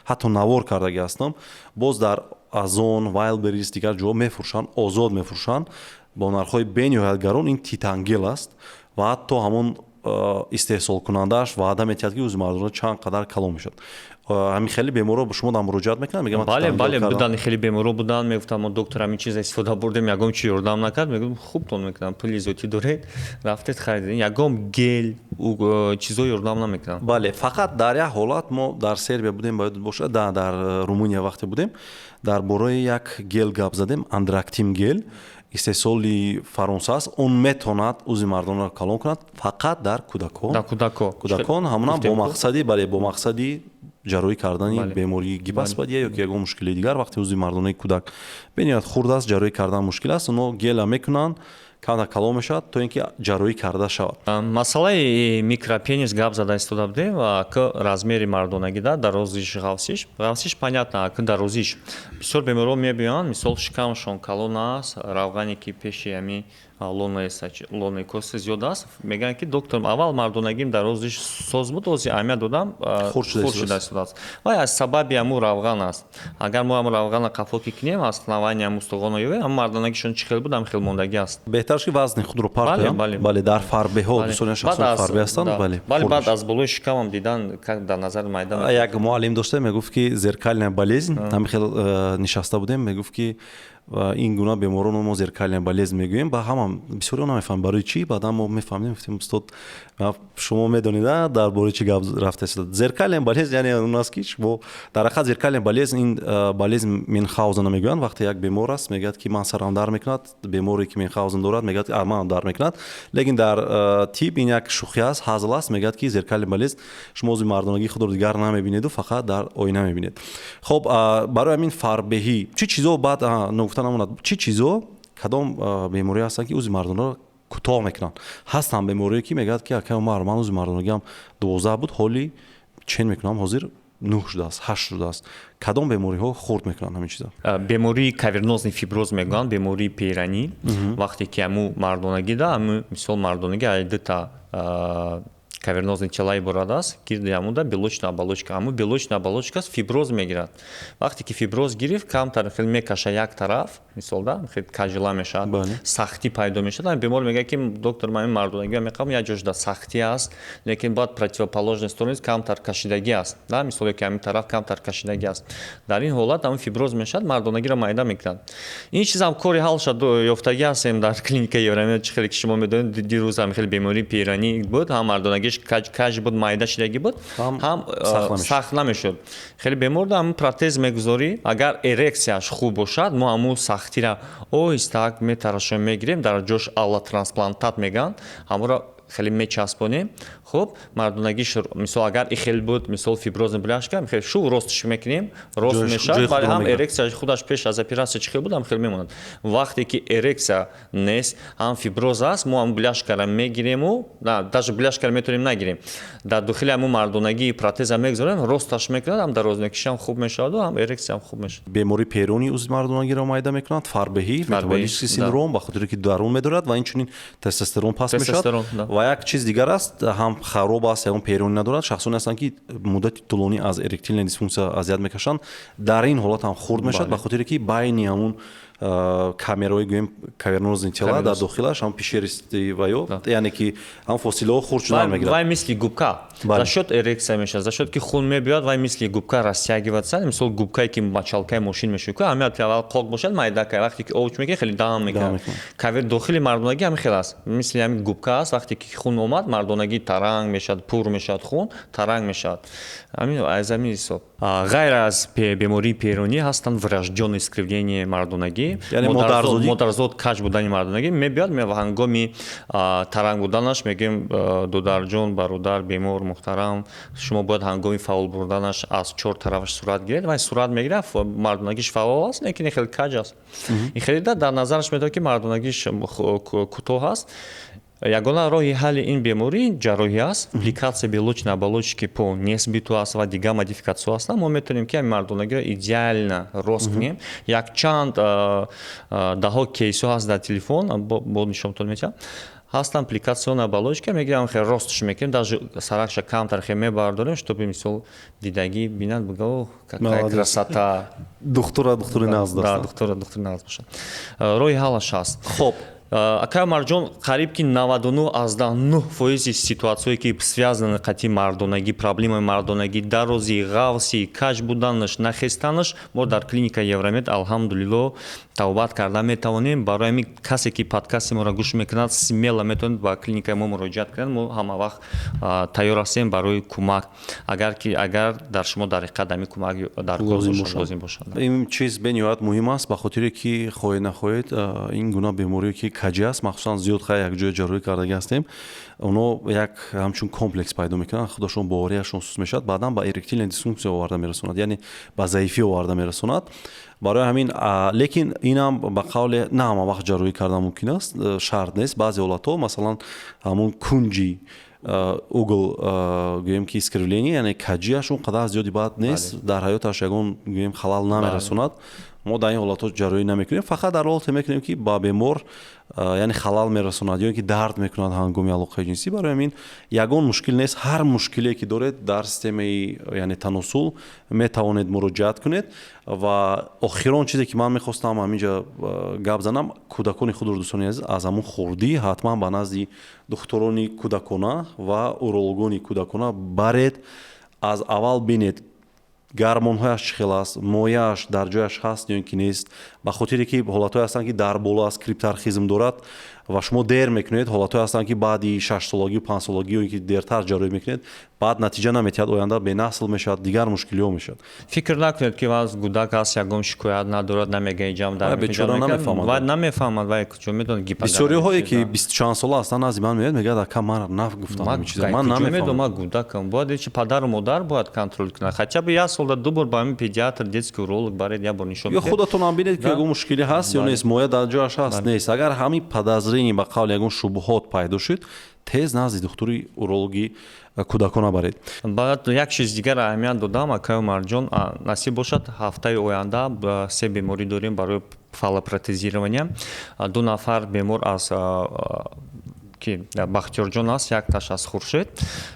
ҳатто навор кардагӣ ҳастам. Боз дар Озон, Вайлдберриз, дигар ҷоҳо мефурӯшанд, озод мефурӯшанд бо нархҳои бениҳоят гарон. Ин Титангел аст ва ҳатто ҳамон истеҳсолкунандааш ваъда медиҳад, ки узви мардона чанд қадар калон мешавад. Ҳамин хеле беморро шумо дар муроҷиат мекунанд, мегӯянд? Бале, буданд, хеле беморро буданд, мегуфтанд, мо, доктор, ҳамин чиза истифода бурдем, ягон чи ёрдам накард. Мегӯям, хубтон мекунам, пули зиёдӣ доред, рафтед, харидед, ягон гел, чизо ёрдам намекунанд. Бале, фақат дар як ҳолат мо дар Сербия будем, ба ёдат бошад, дар Румыния вақте будем, дар бораи як гел гап задем, Андрактим гел, истеҳсоли Фаронса аст. Он метавонад узви мардонро калон кунад фақат дар кӯдакон. Дар кӯдако. Кӯдакон, ҳамонам бо мақсади, бале, бо мақсади ҷарроҳӣ кардани бемории гипоспадия ё ки ягон мушкили дигар. Вақте узви мардонаи кӯдак бениҳоят хурд аст, ҷарроҳӣ кардан мушкил аст, оно гела мекунанд, камтар калон мешавад, то ин ки ҷарроҳӣ карда шавад. Масъалаи микропенис гап зада истода будем ва к размери мардонагида, дарозиш, ғафсиш. Ғафсиш понятно, к дарозиш бисёр беморон мебиёянд, мисол, шикамашон калон аст, равғане ки пеши ҳами лонной кости зиёд аст. Мегӯянд, ки доктор, аввал мардонагим дарозиш соз буд, ози аҳамият додам, хурд шуда истодааст. Вай аз сабаби ҳамун равған аст. Агар мо ҳамун равғана қафо ки кунем, основания ҳамун устухонро ёбем, ҳамун мардонагишон чӣ хел буд, ҳам хел мондагӣ аст. Беҳтараш, ки вазни худро партоянд. Бале, дар фарбеҳо, дӯстони шахсони фарбе ҳастанд, бале. Бале, баъд аз болои шикамам дидан дар назар майда. Як муаллим дошта, мегуфт, ки зеркальная болезнь. Ҳамин хел нишаста будем, мегуфт, ки ин гуна беморонро мо зеркальная болезнь мегӯем. Ба ҳама бисёриҳо намефаҳмем барои чӣ. Баъдан мо мефаҳмидем, гуфтем, устод, шумо медонед, дар бораи чӣ гап рафта истода. Зеркальная болезнь, яъне он аст, ки шумо дар ҳақиқат зеркальная болезнь, ин болезнь Мюнхгаузена мегӯянд. Вақте як бемор аст, мегӯяд, ки ман сарам дард мекунад, беморе ки Мюнхгаузен дорад, мегӯяд, манам дард мекунад. Лекин дар тиб ин як шӯхӣ аст, ҳазл аст. Мегӯяд, ки зеркальная болезнь, шумо узви мардонагии худро дигар намебинеду фақат дар оина мебинед. Хоб, барои ҳамин фарбеҳӣ чӣ чизо, баъд ногуфта намонад, чӣ чизо, кадом беморӣ ҳастанд, ки узви мардонаро кӯтоҳ мекунанд? Ҳастанд беморие, ки мегӯяд, ки акай Умар, ман узви мардонагиам 12 буд, ҳоли чен мекунам, ҳозир 9 шудааст, 8 шудааст. Кадом бемориҳо хурд мекунанд ҳамин чиза? Бемории кавернозный фиброз мегӯянд, бемории Пейрони. Вақте ки ҳаму мардонагида, ҳаму, мисол, мардонагӣ ай дута кавернозный тела иборат аст, гирди ҳамуда белочная оболочка. Ҳаму белочная оболочка фиброз мегирад. Вақте ки фиброз гирифт, камтар хел мекаша як тараф, мисол, да, хел кажила мешавад, сахтӣ пайдо мешавад. Бемор мегӯяд, ки доктор, ман мардонагиам меқабам, як ҷошда сахтӣ аст, лекин бояд противоположный стороны камтар кашидагӣ аст, да, мисол, ки ҳамин тараф камтар кашидагӣ аст. Дар ин ҳолат ҳамин фиброз мешавад, мардонагиро майда мекунад. Ин чизам кори ҳал шуд, ёфтагӣ ҳастем дар клиникаи Евромед. Чӣ хеле ки шумо медонед, дирӯз ҳам хеле бемории Пейрони буд, ҳам мардонагиш каж буд, майда шидагӣ буд, ҳам сахт намешуд. Хеле бемор ҳамун протез мегузорӣ, агар эрексияш хуб бошад, мо ҳамун сахтира оҳистак метарашем, мегирем, дар ҷош аллотрансплантат мегӯянд, ҳамонро хеле мечаспонем. Хуб, мардонагиш, мисол, агар ихел буд, мисол, фиброзный бляшка хел шу ростш мекунем, рост мешавад, вале ҳам эрексия худаш пеш аз оператсия чӣ хел буд, ҳам хел мемонад. Вақте ки эрексия нест, ҳам фиброз аст, мо ҳам бляшкара мегирему, даже бляшкара метавонем нагирем, дар дохили ҳамун мардонагии протеза мегузорем, росташ мекунад, ҳам дарознакишиам хуб мешаваду ҳам эрексиям хуб мешавад. Бемории Пейрони узви мардонагиро майда мекунад, фарбеҳӣ, метаболический синдром, ба хотире ки дарун медорад, ва инчунин тестостерон паст мешавад. Ва як чиз дигар аст, ҳам хароб аст, ягон пейронӣ надорад. Шахсоне ҳастанд, ки муддати тӯлонӣ аз эректильная дисфункция азият мекашанд, дар ин ҳолат ҳам хурд мешавад, ба хотире ки байни ҳамун камераҳои, гӯем, кавернозные тела, дар дохилаш ҳам пещеристый ва ё, яъне ки ҳам фосилаҳо хурд шудан мегирад. Вай мисли губка за счет эрекция мешавад, за счет ки хун мебиёд, вай мисли губка растягиваться. Мисол, губкае ки мочалкаи мошин мешавад, ҳамин аввал қоқ бошад, майдакай, вақте ки овч мекунӣ, хеле дам мекунад. Кавер дохили мардонагӣ ҳамин хел аст, мисли ҳамин губка аст. Вақте ки хун омад, мардонагӣ таранг мешавад, пур мешавад, хун таранг мешавад. Ҳамин аз ҳамин ҳисоб. Ғайр аз бемории пейронӣ ҳастанд врождённое искривление мардонагӣ, модарзод каҷ будани мардонагӣ мебиёд. Ҳангоми таранг буданаш мегӯем: «Додарҷон, бародар, бемор муҳтарам, шумо бояд ҳангоми фаъол бурданаш аз чор тарафаш сурат гиред». Вай сурат мегирад, мардонагиш фаъол аст, лекин хеле каҷ аст. Ин хеле дар назараш медорад, ки мардонагиш кӯтоҳ аст. Ягона роҳи ҳалли ин беморӣ ҷарроҳӣ аст. Пликация белочной оболочки по Несбиту аст ва дигар модификатсияҳо ҳастанд. Мо метавонем, ки ҳамин мардонагиро идеально рост кунем. Якчанд даҳо кейсҳо ҳаст дар телефон, бо нишонтон метиҳам. Ҳастанд пликационная оболочка, мегирам, хеле ростш мекунем, даже саракша камтар хеле мебардорем, чтобы, мисол, дидагӣ бинад, бига: «О, какая красота!» Духтура, духтури нағз. Духтура, духтури нағз бошад. Роҳи ҳаллаш ҳаст. Хоб. Акай Умарҷон, қариб ки 99,9% ситуатсияое ки связаны қати мардонагӣ, проблемаи мардонагӣ, дарозӣ, ғавсӣ, каҷ буданаш, нахестанаш, мо дар клиника Евромед, алҳамдулилло, табобат карда метавонем. Барои ҳамин касе ки подкасти моро гӯш мекунад, смело метавонад ба клиникаи мо муроҷиат кунад. Мо ҳама вақт тайёр ҳастем барои кӯмак, агар ки агар дар шумо дар ҳақиқат ҳамин кӯмак дар лозим бошад. Ин чиз бениҳоят муҳим аст, ба хотире ки, хоҳед нахоҳед, ин гуна бемориё ки каҷӣ аст, махсусан зиёд, хай, якҷоя ҷарроҳӣ кардагӣ ҳастем, оно як ҳамчун комплекс пайдо мекунанд, худашон боварияшон суст мешавад, баъдан ба эректильная дисфункция оварда мерасонад, яъне ба заифӣ оварда мерасонад. Барои ҳамин, лекин инам ба қавле, на ҳама вақт ҷарроҳӣ кардан мумкин аст, шарт нест. Баъзе ҳолатҳо, масалан, ҳамун кунҷи, угол, гӯем ки искривление, яъне каҷиаш он қадар зиёди бад нест, дар ҳаёташ ягон, гӯем, халал намерасонад, мо дар ин ҳолатҳо ҷарроҳӣ намекунем. Фақат дар ҳолате мекунем, ки ба бемор, яъне, халал мерасонад ё ин ки дард мекунад ҳангоми алоқаи ҷинсӣ. Барои ҳамин ягон мушкил нест. Ҳар мушкиле ки доред дар системаи, яъне, таносул, метавонед муроҷиат кунед. Ва охирон чизе ки ман мехостам ҳаминҷа гап занам: кӯдакони худро, дӯстони азиз, аз ҳамун хурдӣ ҳатман ба назди духтурони кӯдакона ва урологони кӯдакона баред. Аз аввал бинед, гормонҳояш чӣ хел аст, мояаш дар ҷояш ҳаст ё ин ки нест, ба хотире ки ҳолатҳое ҳастанд, ки дар боло аст, крипторхизм дорад ва шумо дер мекунед. Ҳолатҳое ҳастанд, ки баъди шашсолагию панҷсолагӣ ё ин ки дертар ҷарроҳӣ мекунед, баъд натиҷа наметиҳад, оянда бенасл мешавад, дигар мушкилиҳо мешавад. Фикр накунед, ки ваз кӯдак аст, ягон шикоят надорад, намега иҷам. Бечора намефаҳмад. Вай намефаҳмад, вай куҷо медонад. Бисёриҳое ки бисту чанд сола ҳастанд, назди ман меояд, мегӯяд: «Ака, ман нагуфтам ҳамин чиза, ман намефаҳмам». Ман кӯдакам. Бояд чи падару модар бояд контрол кунад. Хотя бы як солда ду бор ба ҳамин педиатр, детский уролог баред, як бор нишон. Ё худатон бинед, ки ягон мушкилӣ ҳаст ё нест, моя дар ҷояш ҳаст, нест. Агар ҳамин подозрение, ба қавли, ягон шубҳот пайдо шуд, тез назди духтури урологи кӯдакона баред. Баъд як чиз дигар аҳамият додам, акай Умарҷон. Насиб бошад, ҳафтаи оянда се беморӣ дорем барои фаллопротезирование. Ду нафар бемор аз ки Бахтиёрҷон аст, якташ аз Хуршед.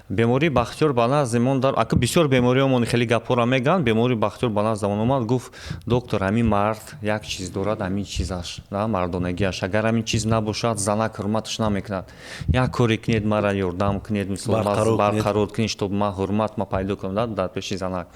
Бемории Бахтиёр ба назди мо дар ака бисёр бемориҳомон хеле гапҳоро мегӯянд. Бемории Бахтиёр ба назди мон омад, гуфт: «Доктор, ҳамин мард як чиз дорад, ҳамин чизаш, мардонагиаш. Агар ҳамин чиз набошад, занак ҳурматаш намекунад. Як коре кунед, мара ёрдам кунед, мисол, барқарор кунед, чтоб ман ҳурмат ма пайдо кунам дар пеши занак».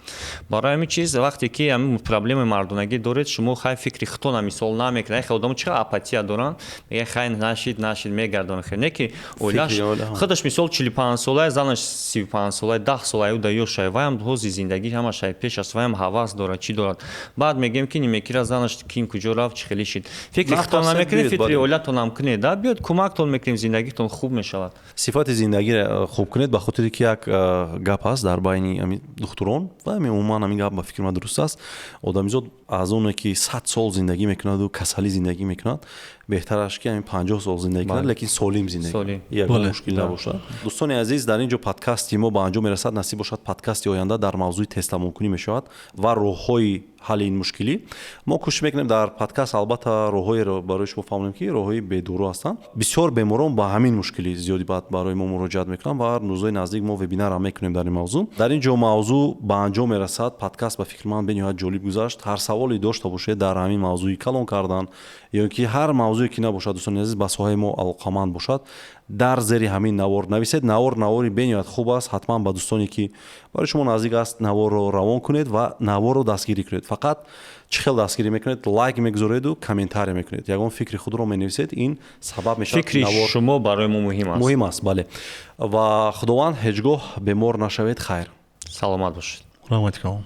Барои ҳамин чиз, вақте ки ҳамин проблемаи мардонагӣ доред, шумо, хай, фикри худтона, мисол, намекунед. Хеле одамо чӣ апатия доранд, мегӯяд: «Хай, нашид, нашид», мегардонад. Не ки оилаш худаш, мисол, 45-солае, занаш 35-солае, 10 солае уда ёшае, ваям ҳози зиндагӣ ҳамашай пеш аст, ваям ҳавас дорад, чӣ дорад. Баъд мегӯем, ки нимекира занаш ким, куҷо рафт, чӣ хеле шид. Фикри худтон намекунед, фикри оилатонам кунед, да биёд, кӯмактон мекунем, зиндагитон хуб мешавад. Сифати зиндагиро хуб кунед, ба хотире ки як гап ҳаст дар байни ҳамин духтурон ва ҳамин умуман, ҳамин гап ба фикри ман дуруст аст: одамизод аз оне ки 100 сол зиндагӣ мекунаду касалӣ зиндагӣ мекунад, беҳтараш ки ҳамин 50 сол зиндагӣ кунад, лекин солим зиндагӣ, ягон мушкил набошад. Дӯстони азиз, дар ин ҷо подкасти мо ба анҷом мерасад. Насиб бошад, подкасти оянда дар мавзӯи тезтамомкунӣ мешавад ва роҳҳои Ҳалли ин мушкилӣ мо кӯшиш мекунем дар подкаст, албатта, роҳҳоеро барои шумо фаҳмонем, ки роҳҳои бедору ҳастанд. Бисёр беморон ба ҳамин мушкилӣ зиёди баъд барои мо муроҷиат мекунанд ва рӯзҳои наздик мо вебинарам мекунем дар ин мавзӯъ. Дар ин ҷо мавзӯъ ба анҷом мерасад. Подкаст, ба фикри ман, бениҳоят ҷолиб гузашт. Ҳар саволе дошта бошед дар ҳамин мавзӯи калон кардан ё ки ҳар мавзӯе ки набошад, дӯстони азиз, ба соҳаи мо алоқаманд бошад, дар зери ҳамин навор нависед. Навор навори бениҳоят хуб аст. Ҳатман ба дӯстоне, ки барои шумо наздик аст, наворро равон кунед ва наворро дастгирӣ кунед. Фақат чӣ хел дастгирӣ мекунед? Лайк мегузореду комментария мекунед, ягон фикри худро менависед. Ин сабаб мешавад. Фикри шумо барои мо муҳим аст. Муҳим аст, бале. Ва Худованд, ҳеҷ гоҳ бемор нашавед. Хайр. Саломат бошед. Раҳмати калон.